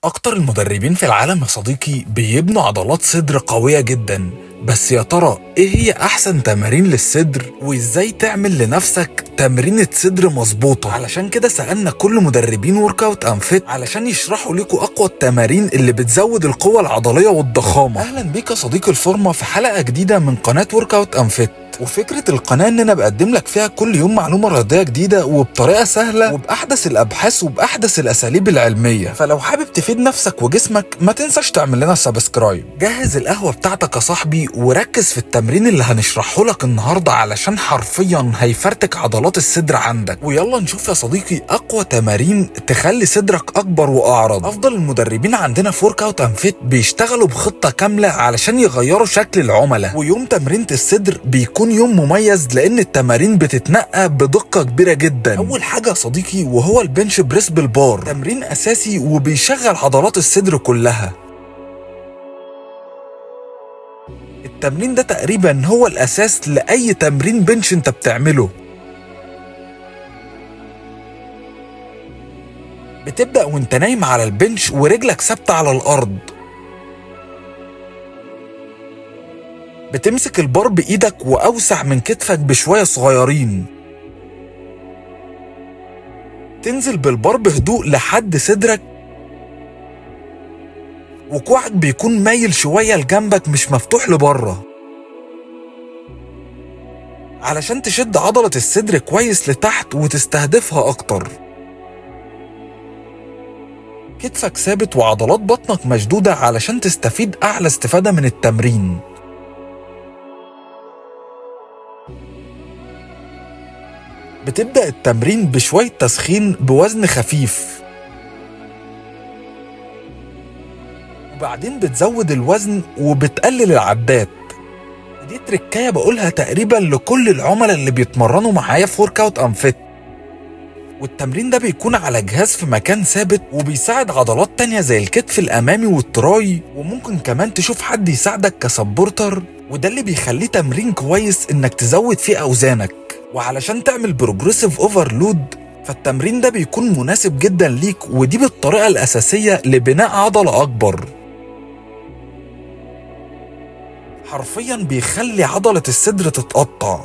أكتر المدربين في العالم يا صديقي بيبنوا عضلات صدر قوية جدا، بس يا ترى إيه هي أحسن تمارين للصدر وإزاي تعمل لنفسك تمرينة صدر مظبوطة؟ علشان كده سألنا كل مدربين Workout and Fit علشان يشرحوا لكم أقوى التمارين اللي بتزود القوة العضلية والضخامة. أهلا بيك يا صديقي الفورمة في حلقة جديدة من قناة Workout and Fit. وفكرة القناة إن أنا بقدم لك فيها كل يوم معلومة رياضية جديدة وبطريقة سهلة وبأحدث الأبحاث وبأحدث الأساليب العلمية، فلو حابب تفيد نفسك وجسمك ما تنساش تعمل لنا subscribe. جهز القهوة بتاعتك يا صاحبي وركز في التمرين اللي هنشرحه لك النهاردة علشان حرفيا هيفرتك عضلات الصدر عندك. ويلا نشوف يا صديقي أقوى تمارين تخلي صدرك أكبر وأعرض. أفضل المدربين عندنا في Workout and Fit بيشتغلوا بخطة كاملة علشان يغيروا شكل العملاء، ويوم تمرينة الصدر بيكون يوم مميز لان التمارين بتتنقى بدقة كبيرة جدا. اول حاجة يا صديقي وهو ال bench press بالبار، تمرين اساسي وبيشغل عضلات الصدر كلها. التمرين ده تقريبا هو الاساس لاي تمرين bench انت بتعمله. بتبدأ وانت نايم على ال bench ورجلك ثابتة على الارض، بتمسك البار بإيدك وأوسع من كتفك بشوية صغيرين، تنزل بالبار بهدوء لحد صدرك، وكوعك بيكون مايل شوية لجنبك مش مفتوح لبره علشان تشد عضلة الصدر كويس لتحت وتستهدفها أكتر. كتفك ثابت وعضلات بطنك مشدودة علشان تستفيد أعلى استفادة من التمرين. بتبدأ التمرين بشوية تسخين بوزن خفيف، وبعدين بتزود الوزن وبتقلل العدات. ودي تركاية بقولها تقريبا لكل العملاء اللي بيتمرنوا معايا في Workout and Fit. والتمرين ده بيكون على جهاز في مكان ثابت وبيساعد عضلات تانية زي الكتف الأمامي وال tri، وممكن كمان تشوف حد يساعدك ك supporter، وده اللي بيخليه تمرين كويس انك تزود فيه أوزانك. وعلشان تعمل progressive overload فالتمرين ده بيكون مناسب جدا ليك، ودي بالطريقة الأساسية لبناء عضلة أكبر. حرفيا بيخلي عضلة الصدر تتقطع.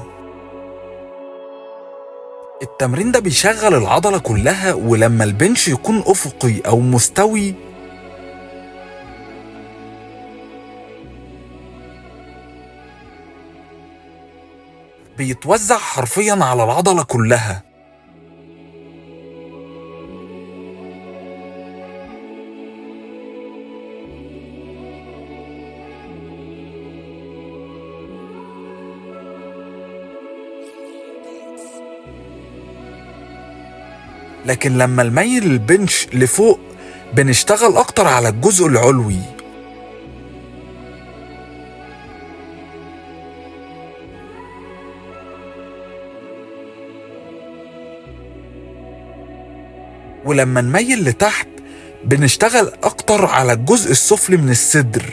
التمرين ده بيشغل العضلة كلها، ولما ال bench يكون أفقي أو مستوي بيتوزع حرفيا على العضلة كلها. لكن لما نميل ال bench لفوق بنشتغل أكتر على الجزء العلوي. ولما نميل لتحت بنشتغل أكتر على الجزء السفلي من الصدر.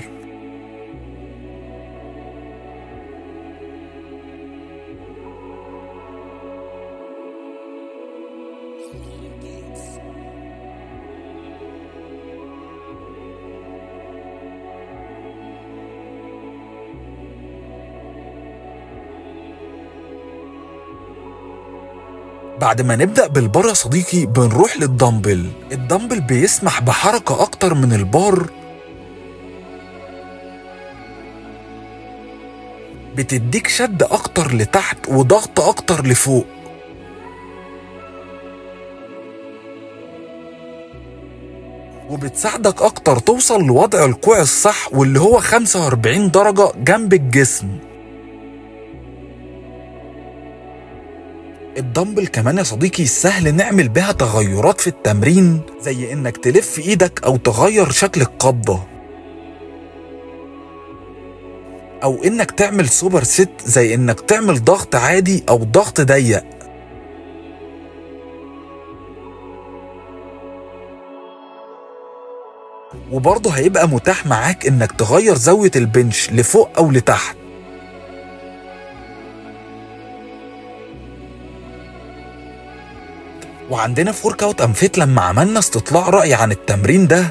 بعد ما نبدأ بالبار يا صديقي بنروح لل dumbbell. ال dumbbell بيسمح بحركة أكتر من البار، بتديك شد أكتر لتحت وضغط أكتر لفوق. وبتساعدك أكتر توصل لوضع الكوع الصح واللي هو 45 درجة جنب الجسم. الدمبل كمان يا صديقي سهل نعمل بها تغيرات في التمرين، زي انك تلف ايدك او تغير شكل القبضة، او انك تعمل super set زي انك تعمل ضغط عادي او ضغط ضيق. وبرضه هيبقى متاح معاك انك تغير زاوية ال bench لفوق او لتحت. وعندنا في Workout and Fit لما عملنا استطلاع رأي عن التمرين ده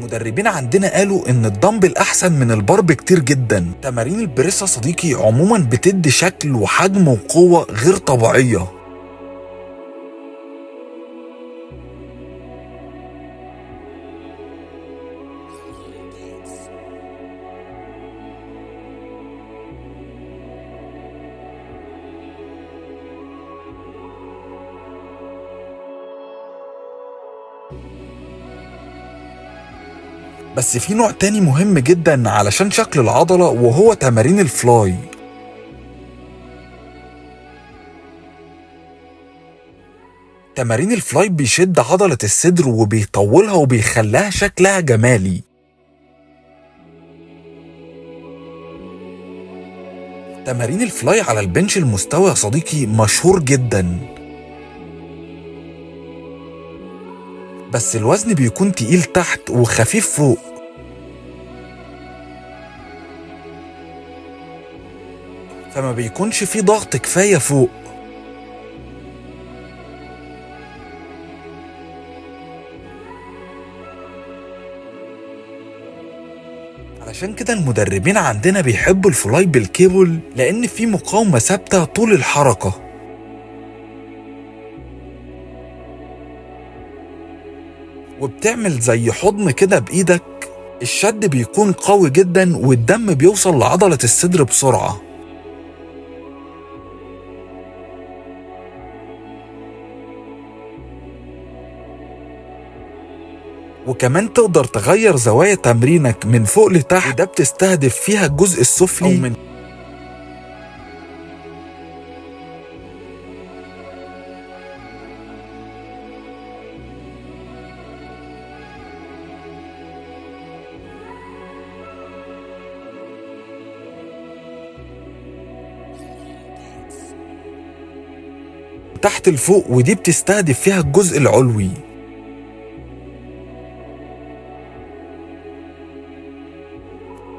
المدربين عندنا قالوا ان الدمبل احسن من البار بكتير جدا. تمارين ال press يا صديقي عموما بتدي شكل وحجم وقوة غير طبيعية. بس في نوع تاني مهم جدا علشان شكل العضلة، وهو تمارين ال fly. تمارين ال fly بيشد عضلة الصدر وبيطولها وبيخليها شكلها جمالي. تمارين ال fly على ال bench المستوي يا صديقي مشهور جدا، بس الوزن بيكون تقيل تحت وخفيف فوق. فما بيكونش فيه ضغط كفاية فوق. علشان كده المدربين عندنا بيحبوا ال fly بال cable، لأن فيه مقاومة ثابتة طول الحركة. وبتعمل زي حضن كده بإيدك، الشد بيكون قوي جدا والدم بيوصل لعضلة الصدر بسرعة. وكمان تقدر تغير زوايا تمرينك من فوق لتحت، وده بتستهدف فيها الجزء السفلي أو من تحت لفوق، ودي بتستهدف فيها الجزء العلوي.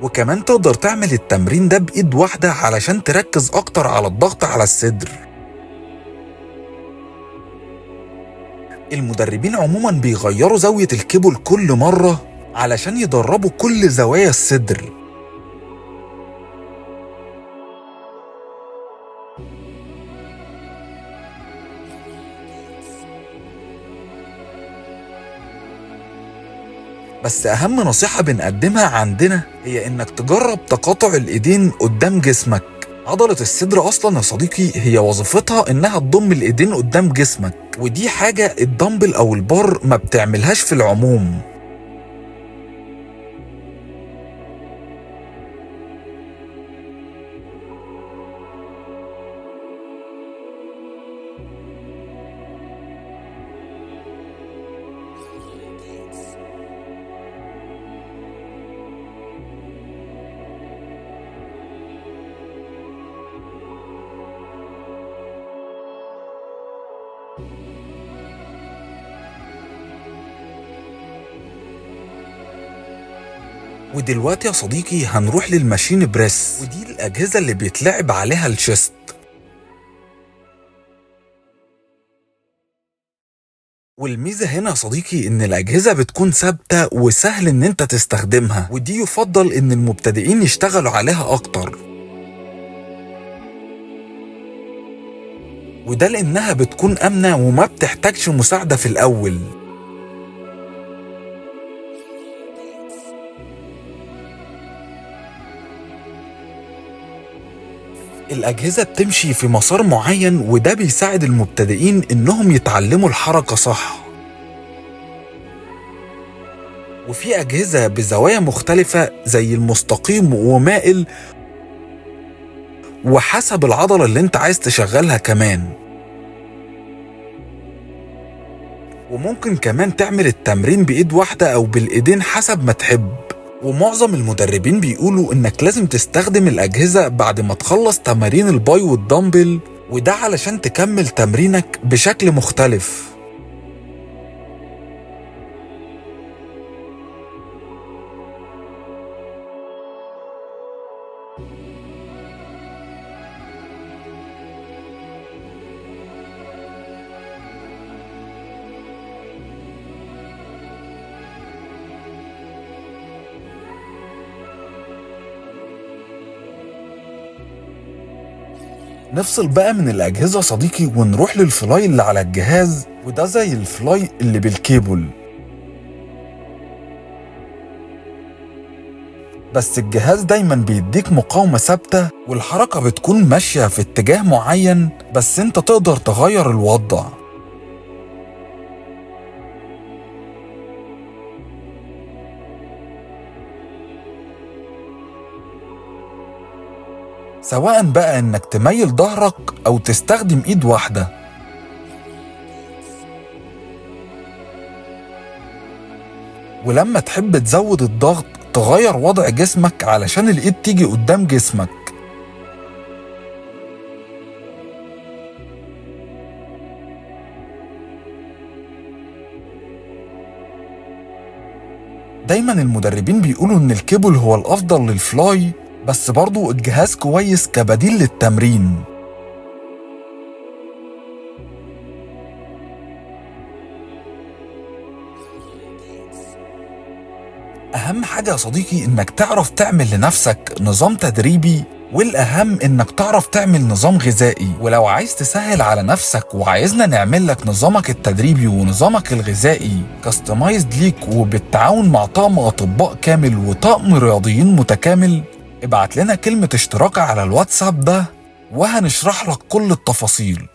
وكمان تقدر تعمل التمرين ده بإيد واحدة علشان تركز أكتر على الضغط على الصدر. المدربين عموما بيغيروا زاوية الكيبل كل مرة علشان يدربوا كل زوايا الصدر. بس أهم نصيحة بنقدمها عندنا هي إنك تجرب تقاطع الإيدين قدام جسمك. عضلة الصدر أصلا يا صديقي هي وظيفتها إنها تضم الإيدين قدام جسمك، ودي حاجة الدمبل أو البار ما بتعملهاش في العموم. ودلوقتي يا صديقي هنروح لل machine press، ودي الأجهزة اللي بيتلعب عليها ال chest. والميزة هنا يا صديقي إن الأجهزة بتكون ثابتة وسهل إن أنت تستخدمها، ودي يفضل إن المبتدئين يشتغلوا عليها أكتر، وده لأنها بتكون آمنة وما بتحتاجش مساعدة في الأول. الأجهزة بتمشي في مسار معين، وده بيساعد المبتدئين إنهم يتعلموا الحركة صح. وفي أجهزة بزوايا مختلفة زي المستقيم ومائل، وحسب العضلة اللي انت عايز تشغلها كمان. وممكن كمان تعمل التمرين بإيد واحدة أو بالإيدين حسب ما تحب. ومعظم المدربين بيقولوا انك لازم تستخدم الأجهزة بعد ما تخلص تمارين ال bi وال dumbbell، وده علشان تكمل تمرينك بشكل مختلف. نفصل بقى من الأجهزة صديقي ونروح لل fly اللي على الجهاز، وده زي ال fly اللي بالكيبل، بس الجهاز دايما بيديك مقاومة ثابتة والحركة بتكون ماشية في اتجاه معين، بس انت تقدر تغير الوضع. سواء بقى انك تميل ظهرك او تستخدم ايد واحدة. ولما تحب تزود الضغط تغير وضع جسمك علشان الايد تيجي قدام جسمك. دايما المدربين بيقولوا ان الكيبل هو الافضل لل fly، بس برضو الجهاز كويس كبديل للتمرين. أهم حاجة يا صديقي إنك تعرف تعمل لنفسك نظام تدريبي، والأهم إنك تعرف تعمل نظام غذائي. ولو عايز تسهل على نفسك وعايزنا نعمل لك نظامك التدريبي ونظامك الغذائي customized ليك وبالتعاون مع طقم أطباء كامل وطقم رياضيين متكامل، ابعت لنا كلمة اشتراك على الواتساب ده وهنشرح لك كل التفاصيل.